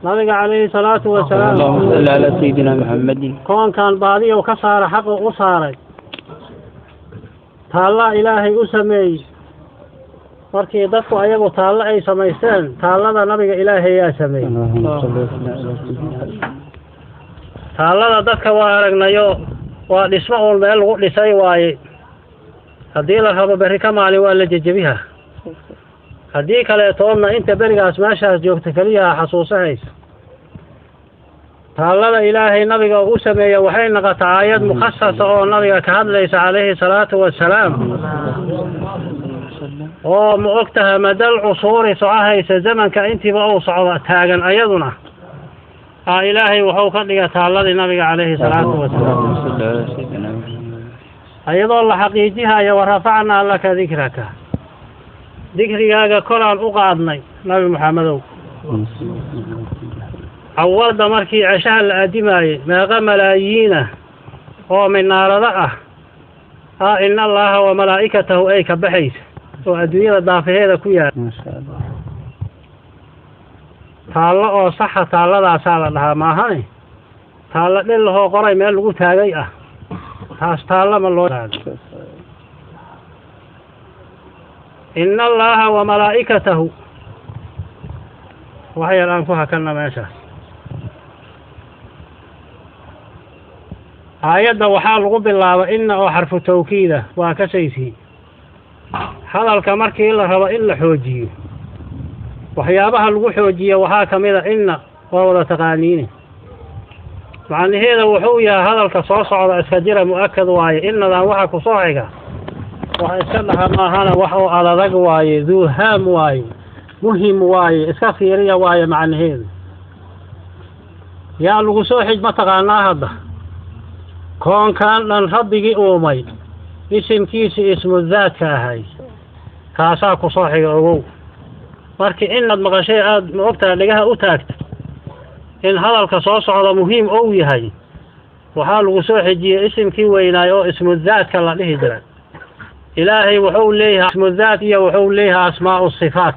Nabiga calayhi salaatu wasalaam, اللهم صل على سيدنا محمد. Koonkan baadiyow ka saara, xaqu u saaray, taallaa Ilaahay u sameeyey. Markii dadku ayagu taallo ay samaysteen, taallada nabiga Ilaahayaa sameeyey. اللهم صل وسلم على سيدنا. Taallada dadka waa aragnayo, waa dhismo uun meel lagu dhisay waaye. Haddii la rabo, berri ka maalin waa la jejebiha. Haddii kaleetoodna, inta berigaas meeshaas joogta keliyaha xasuusahaysa. Taallada Ilaahay nabiga u sameeya waxay noqotaa aayad mukhasasa oo nabiga ka hadlaysa calayhi salaatu wasalaam, oo ma og taha madal cusuuri socohaysa, zamanka intiiba uu socdo taagan. Ayaduna aa Ilaahay wuxuu ka dhiga taalladii nabiga calayhi salaatu wasalaam. اللهم صل على سيدنا محمد. Ayadoo la xaqiijihayo ورفعنا لك ذكرك, dikrigaaga koraan u qaadnay, Nabi Maxamedow. Awalda markii ceshaha la aadimaayey, meeqa malaayiina oo minaarado ah إن الله وملائكته ay ka baxaysa oo adduunyada daafaheeda ku yaal. ما شاء الله. Taallo oo saxa taalladaasaa la dhahaa, maahane taallo dhil lahoo qoray meel lagu taagay ah, taas taallo ma loo yaqaano. إن الله وملائكته. Wax yar aan ku hakanna meeshaas. Aayadda waxaa lagu bilaaba inna oo xarfu tawkiida. Waa ka saysiin hadalka markii la rabo in la xoojiyo. Waxyaabaha lagu xoojiyo waxaa ka mid a inna, waa wada taqaaniine. Macnaheeda wuxuu yahay hadalka soo socda iska jira, mu'akad waaye. Innadan waxa ku soo xiga wax iska dhaha maahana, wax oo adadag waaye, duuhaam waaye, muhim waaye, iska fiiriya waaye macnaheedu. Yaa lagu soo xij ma taqaanaa? Hadda koonkan dhan rabbigii uumay, isimkiisi ismu daadka ahay, kaasaa ku soo xiga. Ogow, markii inaad maqashay aada ma ogtahay dhegaha u taagta in hadalka soo socda muhiim ou yahay, waxaa lagu soo xijiyey isimkii weynaay oo ismu daadka la dhihi jiray. Ilaahay wuxuu leeyahay ismu daat iyo wuxuu leeyahay asmaa'u sifaat.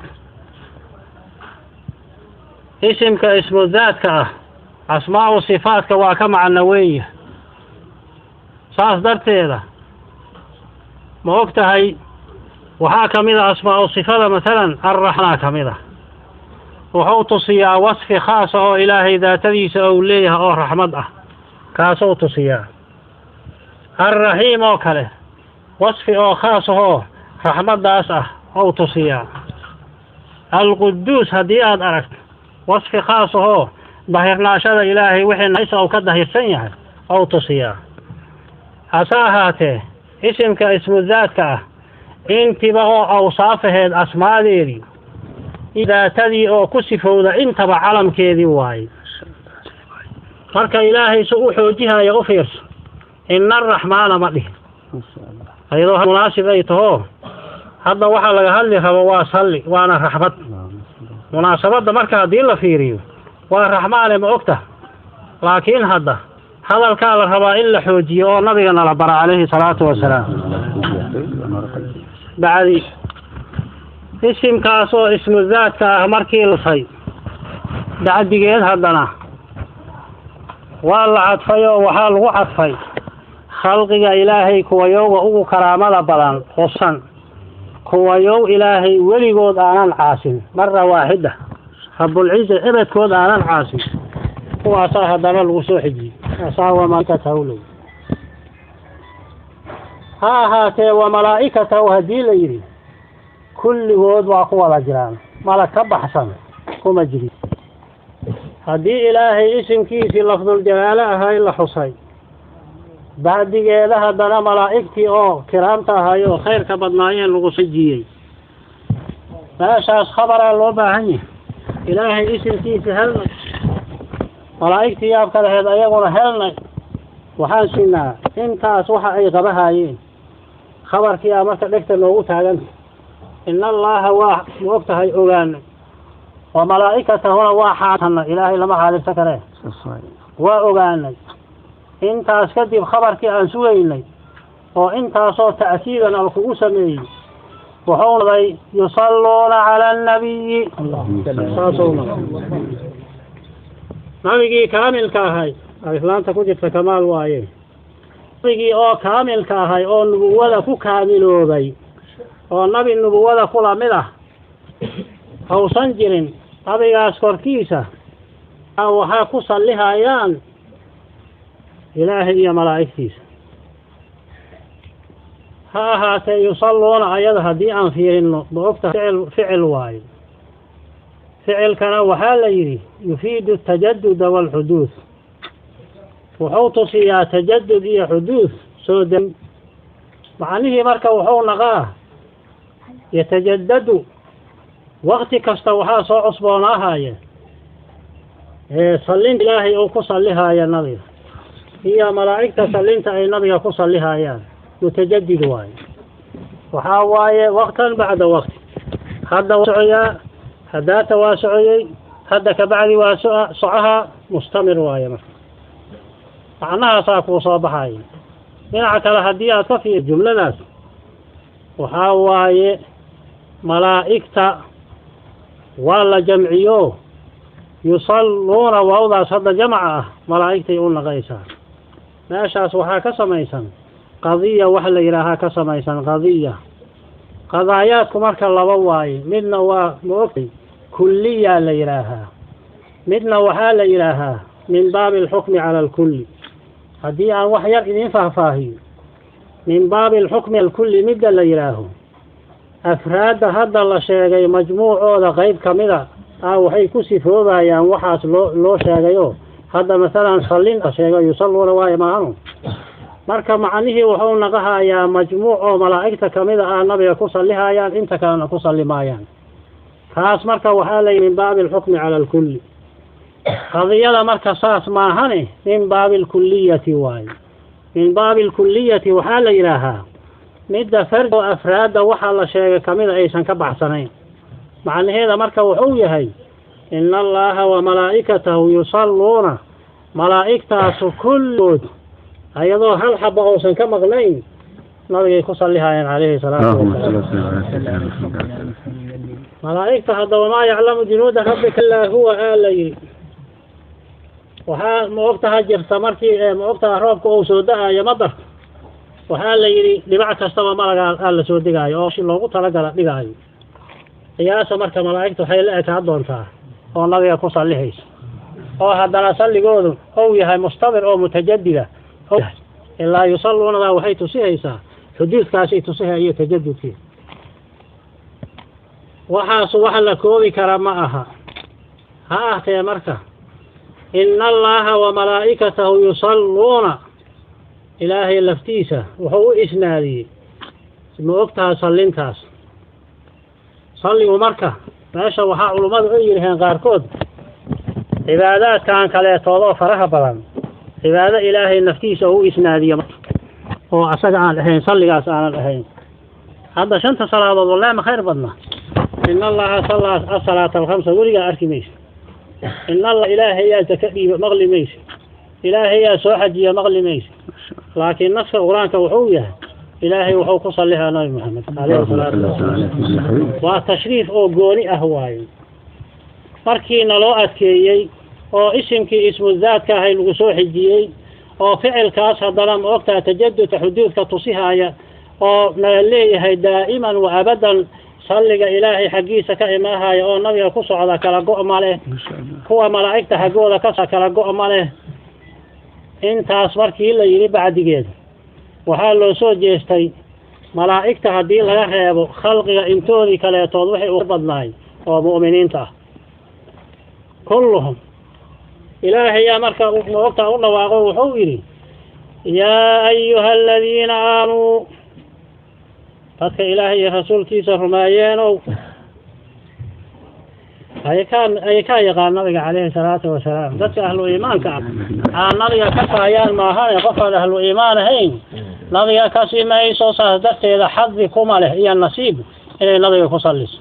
Isimka ismu daadka ah asmaa'u sifaatka waa ka macno weyn yahay. Saas darteeda, ma og tahay, waxaa ka mid a asmaa'u sifada masalan Arraxmaa ka mid ah. Wuxuu tusiyaa wasfi khaasa oo Ilaahay daatadiisa ou leeyahay oo raxmad ah, kaasuu tusiyaa. Alraxiim oo kale wasfi oo khaas ahoo raxmaddaas ah ou tusiyaa. Alquduus haddii aad aragto, wasfi khaas ahoo dahirnaashada Ilaahay wixii naisa uu ka dahirsan yahay ou tusiyaa. Hase ahaatee, isimka ismu daadka ah intiba oo awsaafaheed, asmaadeedii, daatadii oo ku sifowda, intaba calamkeedii waaye. Marka Ilaahay su u xoojihaya u fiirso. Ina araxmaana ma dhihin, ayadoo munaasib ay tahoo. Hadda waxaa laga hadli rabo waa salli, waana raxmad. Munaasabadda marka haddii la fiiriyo, waa raxmaane, ma ogta? Laakiin hadda hadalkaa la rabaa in la xoojiyo oo nabiga nala bara calayhi salaatu wasalaam. Bacdi isimkaasoo ismu daadka ah markii lasay bacdigeed, haddana waa la cadfay oo waxaa lagu cadfay khalqiga Ilaahay kuwayowga ugu karaamada badan, qusan kuwayow Ilaahay weligood aanan caasin مرة واحدة, Rabbulciza ebedkood aanan caasin. Kuwaasaa haddana lagu soo xijiyey asaa وملائكته ley. Ha ahaatee, وملائكته haddii la yidhi, kulligood waa ku wada jiraan, malag ka baxsan kuma jirin. Haddii Ilaahay isimkiisii lafduljalaalo ahay la xusay, bacdigeeda haddana malaa'igtii oo kiraamta ahay oo khayrka badnaayeen lagu sijiyey, meeshaas khabaraa loo baahan yahay. Ilaahay isimkiisi helnay, malaa'igtii yaabka laheed ayaguna helnay, waxaan siinaa intaas waxa ay qabahayeen khabarkii aa marka dhegta noogu taaganta. إن الله waa ma og tahay ogaanay, وملائكته na waa xaatanay. Ilaahay lama xaalibsa karee, waa ogaanay. Intaas kadib khabarkii aan sugaynay oo intaasoo ta'kiidan al kugu sameeyey wuxuu noqday يصلون على النبي, saasuu noqday. Nabigii kaamilka ahay, aliflaanta ku jirta kamaal waaye. Nabigii oo kaamilka ahay oo nubuwada ku kaamiloobay oo nabi nubuwada kula mid ah hausan jirin, nabigaas korkiisa waxaa ku sallihayaan Ilaahay iyo malaa'igtiisa. Ha ahaatee yusalluuna ayada haddii aan fiirinno, ma ogta ficil waayo. Ficilkana waxaa la yidhi yufiidu atajaduda waalxuduud, wuxuu tusiyaa tajadud iyo xuduud soo de macnihii. Marka wuxuu naqaa yatajadadu, wakti kasta waxaa soo cusboonaahaya sallin Ilaahay uu ku sallihaya nabiga iyo malaa'igta, sallinta ay nabiga ku sallihayaan mutajadid waaye. Waxaa waaye waqtan bacda waqti, hadda waa socoyaa, haddaata waa socoyey, hadda kabacdi waa socaha mustamir waaye. Marka macnahaasaa kuu soo baxaya. Dhinaca kale haddii aad ka fiir jumladaas, waxaa waaye malaa'igta waa la jamciyo, yusalluuna waawdaas hadda jamaca ah malaa'igtay u naqaysaa. Meeshaas waxaa ka samaysan qadiya, wax la yidhaahaa ka samaysan qadiya. Qadaayaadku marka laba waaye, midna waa ma ogtay kulliyaa la yidhaahaa, midna waxaa la yidhaahaa min baabi alxukmi cala alkulli. Haddii aan wax yar idiin faahfaahiyo, min baabi alxukmi alkulli midda la yidhaaho, afraadda hadda la sheegay majmuucooda qayb kamida ah waxay ku sifoobayaan waxaas loo sheegayo. Hadda masalan sallin la sheego, yusalluuna waayo maahano. Marka macnihii wuxuu naqahayaa majmuuc oo malaa'igta kamida ah nabiga ku sallihayaan, inta kalena ku salli maayaan. Taas marka waxaa la yidhi min baabi alxukmi cala alkulli. Qadiyada marka saas maahane, min baabi alkulliyati waaye. Min baabi alkulliyati waxaa la yidhaahaa midda fard oo afraadda waxaa la sheegay kamida aysan ka baxsanayn. Macnaheeda marka wuxuu yahay ina allaha wa malaa'ikatahu yusalluuna, malaa'igtaasu kulligood ayadoo hal xaba uusan ka maqnayn nabigay ku sallihayaan calayhi salaatu اللهم wasalaam. صل وسلم على سيدنا محمد. Malaa'igta haddaba maa yaclamu junuuda rabbika illaa huwa aa la yidhi. Waxaa ma ogtaha jirta markii ma ogtaha roobka uu soo da-ayo madarka, waxaa la yidhi dhibac kastaba malagaa aa la soo degaayo oo si loogu talagala dhigaayo. Qiyaasa marka malaa'igta waxay la ekaa doontaa oo nabiga ku sallihaysa, oo haddana salligoodu ou yahay mustamir oo mutajadida, ilaa yusalluunadaa waxay tusihaysaa xuduudkaasay tusihaya tajadudkii. Waxaasu wax la koobi kara ma aha. Ha ahtee marka ina allaha wa malaa'ikatahu yusalluuna, Ilaahay laftiisa wuxuu u isnaadiyey ma ogtaha sallintaas. Salligu marka meesha waxaa culummadu ay yidhaheen qaarkood, cibaadaadkan kaleetoodoo faraha badan cibaado Ilaahay naftiisa oo u isnaadiyo oo asaga aan ahayn salligaas aanan ahayn. Hadda shanta salaadood wallahi ma khayr badna. In allaha sallaa asalaata alkhamsa weligaa arki maysa. In allah Ilaahay yaa zaka dhiiba maqli maysa. Ilaahay yaa soo xajiya maqli maysa. Laakiin naska Qur-aanka wuxuu yahay Ilaahay wuxuu ku sallihaa Nabi Maxamed calayhi اللهم salaatu صل wasalaam. وسلم على سيدنا محمد. Waa tashriif oo gooni ah waaye. Markii naloo adkeeyey oo isimkii ismu daadka ahay lagu soo xijiyey oo ficilkaas haddana ma ogtaha tajadudka xuduudka tusihaya oo nala leeyahay daa'iman wa abadan salliga Ilaahay xaggiisa ka imaahaya oo nabiga ku socda kala go' ma leh, ما شاء الله. kuwa malaa'igta xaggooda ka kala go' ma leh. Intaas markii la yidhi bacdigeed waxaa loo soo jeestay malaa'igta haddii laga reebo khalqiga intoodii kaleetood wixii u badnaay oo mu'miniinta ah kulluhum. Ilaahay yaa marka ma ogtaa u dhawaaqo, wuxuu yidhi yaa ayuha aladiina aamanuu, dadka Ilaahay iyo rasuulkiisa rumeeyeenow. Ay kaa yaqaan nabiga calayhi salaatu wasalaam. Dadka ahlu iimaanka ah aan nabiga ka saayaan maahane, qofaan ahlu iimaan ahayn nabiga kasi mayso. Saas darteeda xadi kuma leh iyo nasiib inay nabiga ku salliso.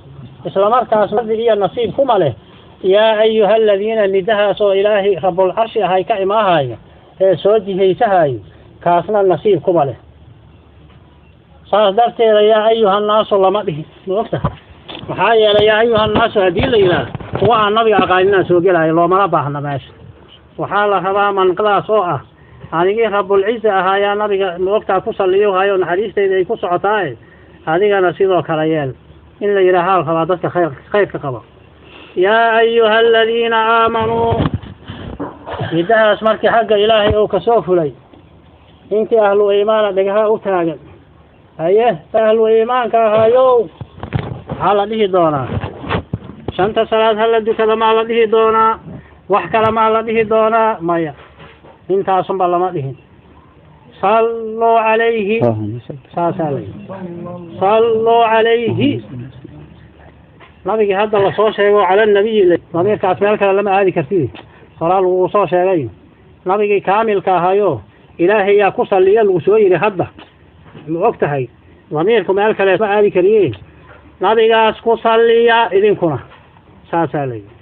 Isla markaas xadi iyo nasiib kuma leh yaa ayuha aladiina nidahaas oo Ilaahay rabulcarshi ahay ka imaahaya ee soo jihaysahayo, kaasna nasiib kuma leh. Saas darteeda yaa ayuha annaasu lama dhihin, ma ogta? Maxaa yeelay yaa ayuha annaasu haddii la yidhaahdo kuwa aan nabiga aqaaninaan soo gelaayo, loomana baahna meesha. Waxaa la rabaa manqadaas oo ah anigii Rabbulciza ahaayaa nabiga ma ogtaa ku salliyo hayo, naxariistayda ay ku socotaaye, adigana sidoo kale yeel in la yidhaahaa la rabaa dadka khayrka qaba. Yaa ayuha aladiina aamanuu, midahaas markii xagga Ilaahay uu kasoo fulay, intii ahlu iimaana dhegaha u taagan. Haye, ahlu iimaanka ahayow, maxaa la dhihi doonaa? Shanta salaad hala dukada maa la dhihi doonaa? Wax kale maa la dhihi doonaa? Maya, intaasunba lama dhihin. Salluu calayhi, saasaa la yidhi, salluu calayhi. Nabigii hadda lasoo sheego, cala nabiyi, damiirkaas meel kale lama aadi kartid, horaa lagu soo sheegay. Nabigii kaamilka ahayo Ilaahay yaa ku salliya lagu soo yidhi. Hadda ma og tahay damiirku meel kale ma aadi kariye? Nabigaas ku salliya idinkuna, saasaa la yidhi.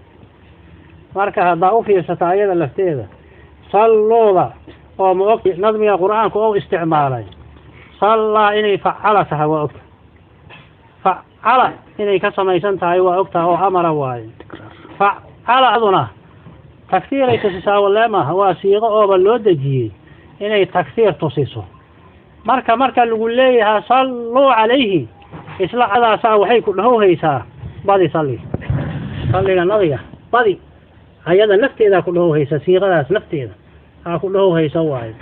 Marka haddaa u fiirsata ayada lafteeda, salluuda oo ma og nadmiga Qur-aanka oo isticmaalay, sallaa inay facala tahay waa ogta, facala inay ka samaysan tahay waa ogtahay, oo amara waaye. Facala aduna tagsiiray tusisaa walee maaha? Waa siiqo ooba loo dejiyey inay tagsiir tusiso. Marka lagu leeyahaa salluu calayhi, isla cadaasaa waxay ku dhahowhaysaa badi salli, salliga nabiga badi. Ayada nafteedaa ku dhahowhaysa, siiqadaas nafteeda aa ku dhahowhaysa waayo.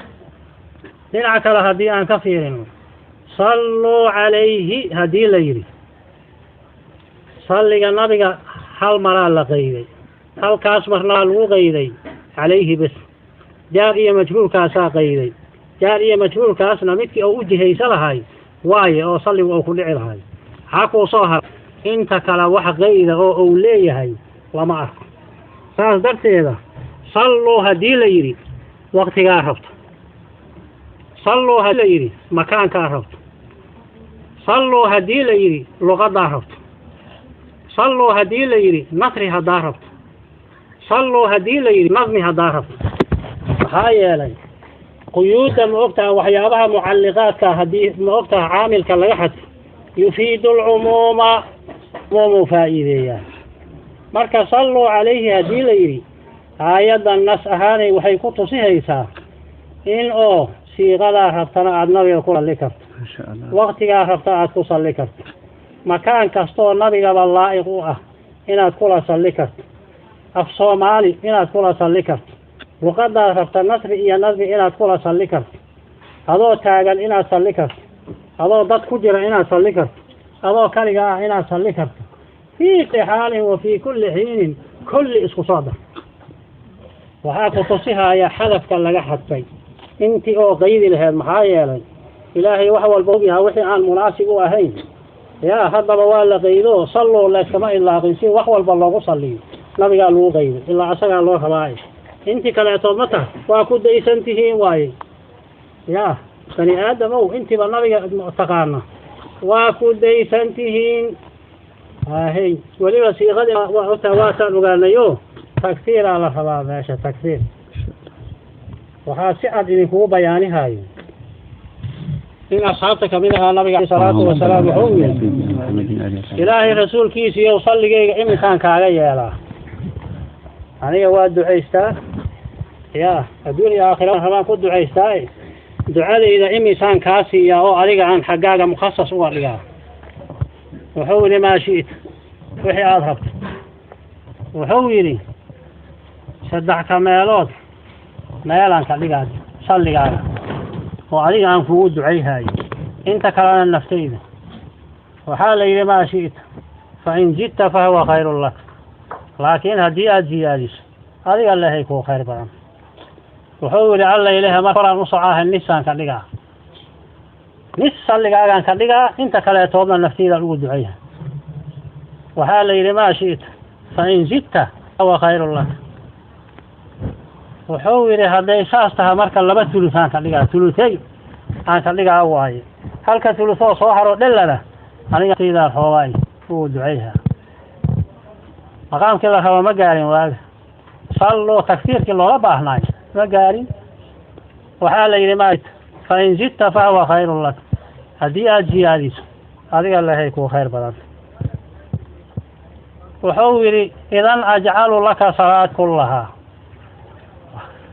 Dhinaca kale haddii aan ka fiirino, salluu calayhi haddii la yidhi, salliga nabiga hal maraa la qayday, halkaas marnaa lagu qayday calayhi bes. Jaar iyo majruurkaasaa qayday, jaar iyo majruurkaasna midkii oo u jihaysa lahay waaye oo salligu uu ku dhici lahay. Maxaa kuu soo har? Inta kale wax qayda oo uu leeyahay lama arko. Saas darteeda salluu haddii la yidhi, waktigaa rabto salluu, haddii la yidhi, makaankaa rabto salluu, haddii la yidhi, luqadaa rabto salluu, haddii la yidhi, nasri haddaa rabto salluu, haddii la yidhi, nadmi haddaa rabto. Maxaa yeelay quyuudda ma ogtaha, waxyaabaha mucalliqaadka haddii ma ogtaha caamilka laga xadfo, yufiidu alcumuuma, cumuumuu faa'iideeyaa. Marka salluu calayhi haddii la yidhi, aayaddan nas ahaanay waxay ku tusihaysaa in oo siiqadaa rabtana aada nabiga ku salli karto, ما شاء الله, waktigaa rabta aada ku salli karto, makaan kastoo nabigaba laa'iq u ah inaad kula salli karto, af Soomaali inaad kula salli karto, luqadaad rabta nasri iyo nadmi inaad kula salli karto, adoo taagan inaad salli karto, adoo dad ku jira inaad salli karto, adoo kaliga ah inaad salli karto, fii kulli xaalin wa fii kulli xiinin, kulli isku soo dar. Waxaa ku tusihaya xadafka laga xadfay intii oo qaydi laheyd. Maxaa yeelay Ilaahay wax walba og yahaa wixii aan munaasib u ahayn. Yaa haddaba waa la qaydo, salluu layskama ilaaqin si wax walba loogu salliyo. Nabigaa lagu qayday, ilaa asagaa loo rabaaye. Intii kaleetood ma taha waa ku daysan tihiin waaye. Yaa bani aadamow, intiiba nabiga taqaana waa ku daysan tihiin. Ahey, weliba siiqadii waa ogtaha, waataan ogaanayo tagsiiraa la rabaa meesha. Tagsiir waxaa si cad idinkugu bayaanihayo in asxaabta kamid ahaa nabiga aleyhi salaatu wasalaam wuxuu yidhi: سيدنا محمد عليه الصلاة. Ilaahay rasuulkiisiiyow, salligayga iminkaan kaaga yeelaa, aniga waa ducaystaa, ya adduun iyo aakhira rabaan ku ducaystaa, ducadayda imisaan kaa siiyaa oo adiga aan xaggaaga mukhasas uga dhigaa? Wuxuu yidhi: maa shi'ta, wixii aada rabto. Wuxuu yidhi: saddex ka meelood meelaan ka dhigaa salligaaga oo adiga aan kugu ducayhayo, inta kalena naftayda. Waxaa la yidhi: maa shi'ta, fa in zidta fahuwa khayrun lak, laakiin haddii aada ziyaadiso adiga lehay kuu khayr badan. Wuxuu yidhi: alla ilaah, mar koraan u socaaha, nisaan ka dhigaa, nis salligaagaan ka dhigaa, inta kaleetoodna naftayda ugu ducayha. Waxaa la yidhi: maa shi'ta, fa in zidta fahuwa khayrun lak. Wuxuu yidhi: hadday saas tahay marka laba thuluth aan ka dhigaa, thuluthey aan ka dhigaa waaye, halka thuluthoo soo haro dhellana aniga naftaydaa xoogaay ugu ducayha. Maqaamkii la rabo ma gaarin, waaga salloo tagsiirkii looga baahnaay ma gaarin. Waxaa la yidhi: ma fa in zidta fahuwa khayrun lak, haddii aada ziyaadiso adiga lehay kuu khayr badan. Wuxuu yidhi: idan ajcalu laka salaat kullahaa.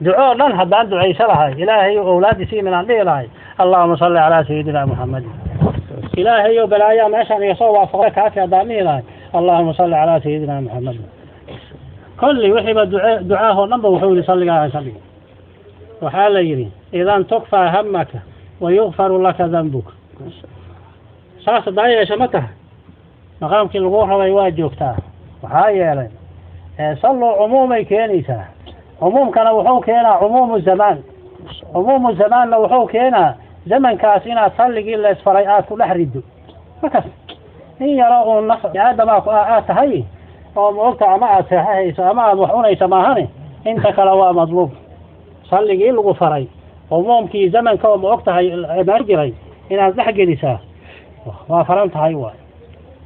Ducoo dhan haddaan ducaysa lahay, Ilaahay owlaadiisii minaan dhihi lahay, Allahuma salli calaa sayidina Muxammadin. Ilaahay oo balaayaa meeshaan iga soo waafaqay kaafi haddaan dhihi lahay, Allahuma salli calaa sayidina Muxammadin. Kulli wixiiba duce ducaahoo dhan ba wuxuu yidhi salligaa ka dhigi. Waxaa la yidhi idan tukfaa hamaka wa yukfaru laka dambuk. Saas haddaa yeesha ma tahay maqaamkii lagu rabay waa joogtaa. Waxaa yeelay salluu cumuumay keenaysaa. Cumuumkana wuxuu keenaa cumuumu zamaan. Cumuumu zamaanna wuxuu keenaa zamankaas inaad salligii leesfaray aad ku dhex riddo. Markas in yaro uun naf aadamaa aad tahay oo ma ogta ama aad seexahayso ama aad wax cunayso maahane, inta kale waa madluub. Salligii lagu faray cumuumkii zamanka oo ma og tahay imaan jiray inaad dhex gelisaa waa faran tahay waay.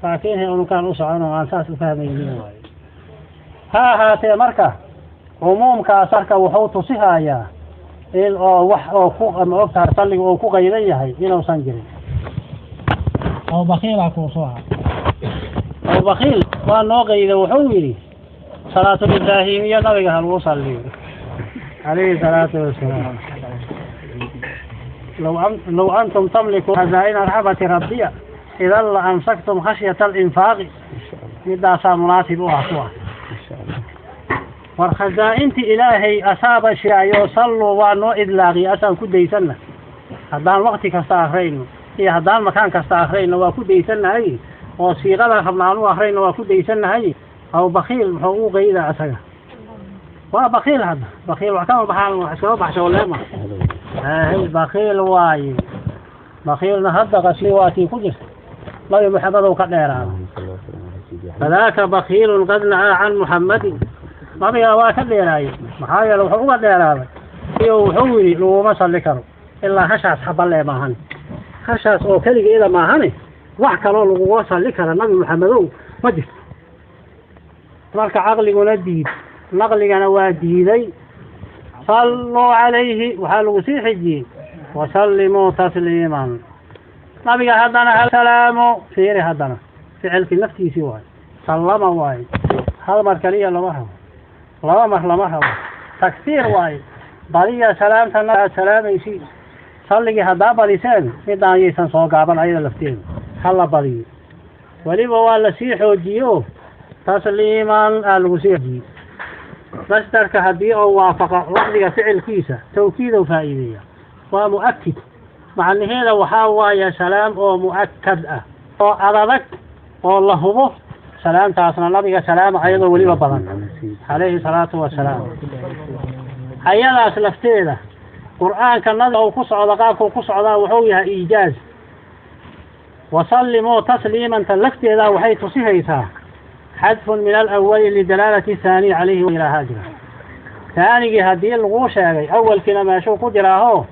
Laakiin unukaan u socono aan saas u fahmaynin waay. Ha ahaatee marka cumuumkaas marka wuxuu tusihayaa in oo wax oo ku ma og tahay salliga uu ku qaydan yahay inuusan jirin. Abu Bakiilaa kuu soo haray. Abu Bakiil waa noo qayda, wuxuu yidhi salaatul ibraahimiya nabiga ha lagu salliyo calayhi salaatu wasalaam. Low antum tamliku khazaa'ina raxmati rabbiya idan la amsaktum khashyata alinfaaqi. Midaasaa munaasib u ah kuwa war khazaa'inti Ilaahay asaaba shiraayo. Salluu waa noo idlaaqiya, asaan ku daysanna. Haddaan waqti kasta akrayno iyo haddaan makaan kasta akrayno waa ku daysannahay, oo siiqada rabna aan u akrayno waa ku daysannahay. Aw bakiil muxuu u qaydaa asaga? Waa bakiil hadda. Bakiil wax kama baxaan, wax iskama baxsho leema. Hay bakiil waaye. Bakiilna hadda qasli waatii ku jirta Nabi Maxamed ka dheeraada. Fadaaka bakiilun qad nacaa can Muxammadin. Nabiga waa ka dheeraayey. Maxaa yeele wuxuu uga dheeraaday iyo wuxuu yidhi laguma salli karo ilaa hashaas xabalee maahane, hashaas oo keligeeda maahane, wax kaloo laguga salli kara Nabi Maxamedow ma jirto. Marka caqliguna diid, naqligana waa diiday. Salluu calayhi waxaa lagu sii xijiyey wasallimuu tasliiman. Nabiga haddana hal salaamo fiiri, haddana ficilkii naftiisii waayo, sallama waayo. Hal mar kaliya lama rabo, laba mar lama rabo, takfiir waayo. Badiya salaamta aad salaamaysi. Salligii haddaa badiseen, midaan yaysan soo gaaban ayada lafteeda, ha la badiyo. Weliba waa lasii xoojiyo, tasliiman aa lagu sii xoojiyey. Masdarka haddii oo waafaqa lafdiga ficilkiisa tawkiidow faa'iideeya, waa mu'akid. Macnaheeda waxaa waaye salaam oo mu'akad ah oo adadag oo la hubo. Salaamtaasna nabiga salaama ayadoo weliba badan calayhi salaatu wasalaam. Ayadaas lafteeda Qur'aanka nabiga uu ku socdo, qaabkuu ku socdaa wuxuu yahay iijaaz. Wasallimuu tasliimanta lafteeda waxay tusihaysaa xadfun min alawali lidalaalati thaani calayhi ilaahaa jira. Thaanigii haddii laguu sheegay, awalkiina meeshuu ku jiraaho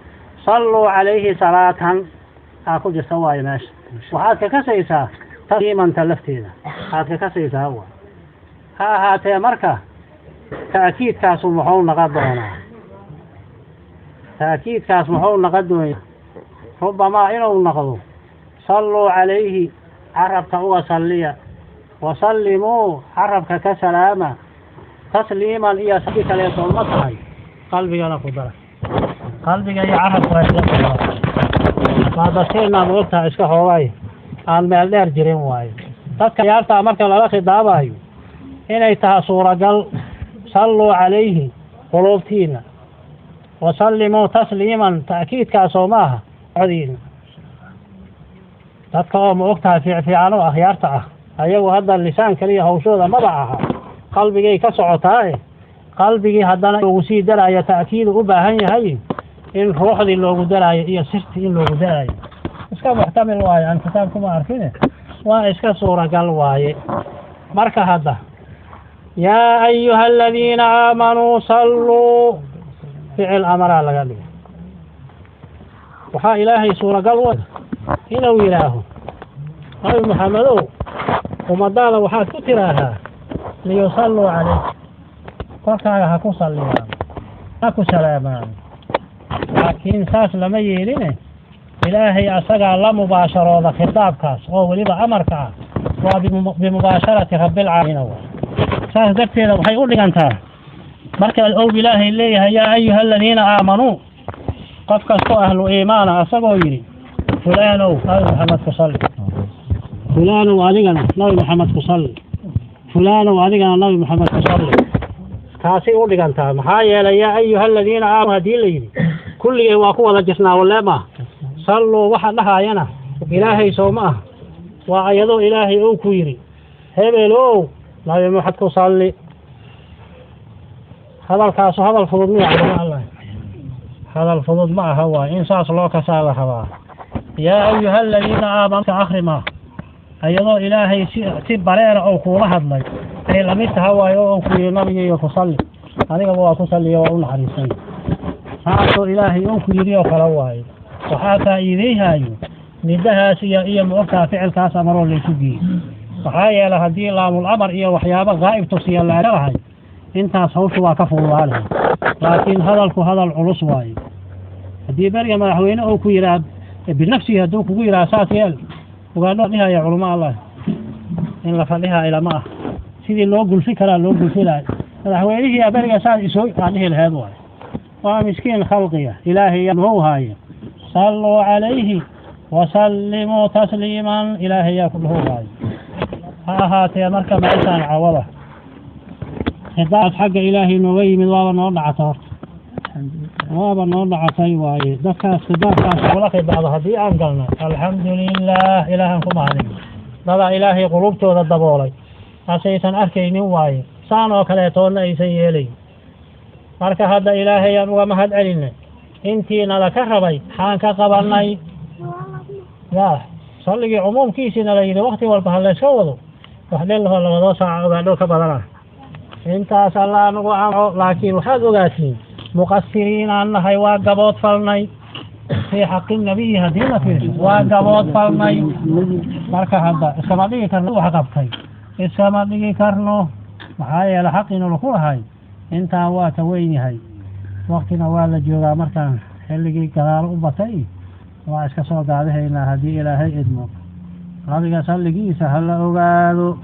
salluu calayhi salaatan aa ku jirta waayo. Meesha waxaad ka kasaysaa tasliimanta lafteeda waxaad ka kasaysaa waay. Ha ahaatee marka ta'kiidkaasu muxuu naqon doonaa? Ta'kiidkaas muxuu naqon doonaa? Rubamaa inuu naqdo salluu calayhi carabka uga salliya, wasallimuu carabka ka salaama tasliiman, iyo si kaleeto ma tahay qalbigana ku dara. Qalbiga iyo carabka waa isla socdaa. Waa dadkeenaa ma ogtaha iska xoogay aan meel dheer jirin waayo. Dadka yaartaa marka lala khidaabayo inay tahay suuragal salluu calayhi quluubtiina, wasallimuu tasliiman ta'kiidkaasoo maaha codiina. Dadka oo ma ogtahay fiicfiican oo akhyaarta ah ayagu hadda lisaan kaliya hawshooda maba aha, qalbigay ka socotaae. Qalbigii haddana loogu sii daraayo ta'kiidu u baahan yahay in ruuxdii loogu daraayo iyo sirtii in loogu daraayo iska muxtamil waaye. Aan kitaab kuma arkine, waa iska suuragal waaye. Marka hadda yaa ayuha aladiina aamanuu salluu ficil amaraa laga dhigay. Waxaa Ilaahay suuragal u inuu yidhaaho Nabi Maxamedow ummadaada waxaad ku tiraahaa liyusalluu calayk, korkaaga ha ku salliyaan, ha ku salaamaan. Laakiin saas lama yeeline, Ilaahay asagaa la mubaasharooda khitaabkaas oo weliba amarka ah waa bimubaasharati rabbilcaalamiin. Saas darteeda waxay u dhigantaa Marka ou Ilaahay leeyahay yaa ayuha aladiina aamanuu, qof kastoo ahlu iimaana asagoo yidhi fulaanow Nabi Maxamed ku salli, fulaanow adigana Nabi Maxamed ku salli, fulaanow adigana Nabi Maxamed ku salli, taasay u dhigantaa. Maxaa yeelay yaa ayuha aladiina aamanuu haddii la yidhi kulligay waa ku wada jirnaa walee maaha. Salluu waxa dhahaayana Ilaahay soo ma ah, waa ayadoo Ilaahay uu ku yidhi hebelow Nabi Maxamed ku salli. Hadalkaasu hadal fudud miya culama Allah? Hadal fudud ma aha, waay in saas loo kasaa la rabaa. Yaa ayuha aladiina aamanuu ka akhri maa, ayadoo Ilaahay si bareera oo kuula hadlay ay lamid taha waayo, oo ku yidhi nabigayga ku salli, adigaba waa ku salliya, waa u naxariistay, saasoo Ilaahay uu ku yidhi oo kale waayo. Waxaa faa'iideyhayo nidahaas iyo ma ogtaa ficilkaas amaroo laysu geeyey. Maxaa yeelay haddii laamul amar iyo waxyaabo gaa'ib tusiya la lahay intaas hawshu waa ka fududaanaya, laakiin hadalku hadal culus waayo. Haddii beriga madaxweyne uu ku yidhaah binafsihi, hadduu kugu yidhaah saas yeel, ugaadho dhihaya culamo Allah in la fadhiha ilama ah, sidii loo gulfi karaa loo gulfi lahay. Madaxweynihii beriga saas isoo aa dhihi laheed waayo, waa miskiin khalqiya. Ilaahay muxuu haaye? Salluu calayhi wasallimuu tasliiman, Ilaahay yaa ku dhuhu haayo. Ha ahaatee marka meeshaan cawada khidaab xagga Ilaahay nooga yimid waaba noo dhacata, horta waaba noo dhacatay waaye. Dadkaas khidaabkaas kula khidaabo haddii aan galnay, alxamdulilah, Ilaahan ku mahadin. Dadaa Ilaahay qulubtooda daboolay asaysan arkaynin waaye, saan oo kaleetoonna aysan yeelayn. Marka hadda Ilaahay aan uga mahad celinay intii nala ka rabay maxaan ka qabanay? Yaa salligii cumuumkiisiina la yidhi wakti walba ha layska wado, wax dhelaho labadoo saaca ogaadho ka badana intaas Allah nagu anco. Laakiin waxaad ogaatiin muqasiriin aan nahay, waa gabood falnay fii xaqi nabiyi haddii la fiirsho, waa gabood falnay. Marka hadda iskama dhigi karno wax qabtay, iskama dhigi karno, maxaa yeele xaqiinu laku lahay intaan waa ka weyn yahay. Waktina waa la joogaa, markaan xilligii gadaal u batay waa iska soo gaadihaynaa haddii Ilaahay idmo. Nabiga salligiisa ha la ogaado.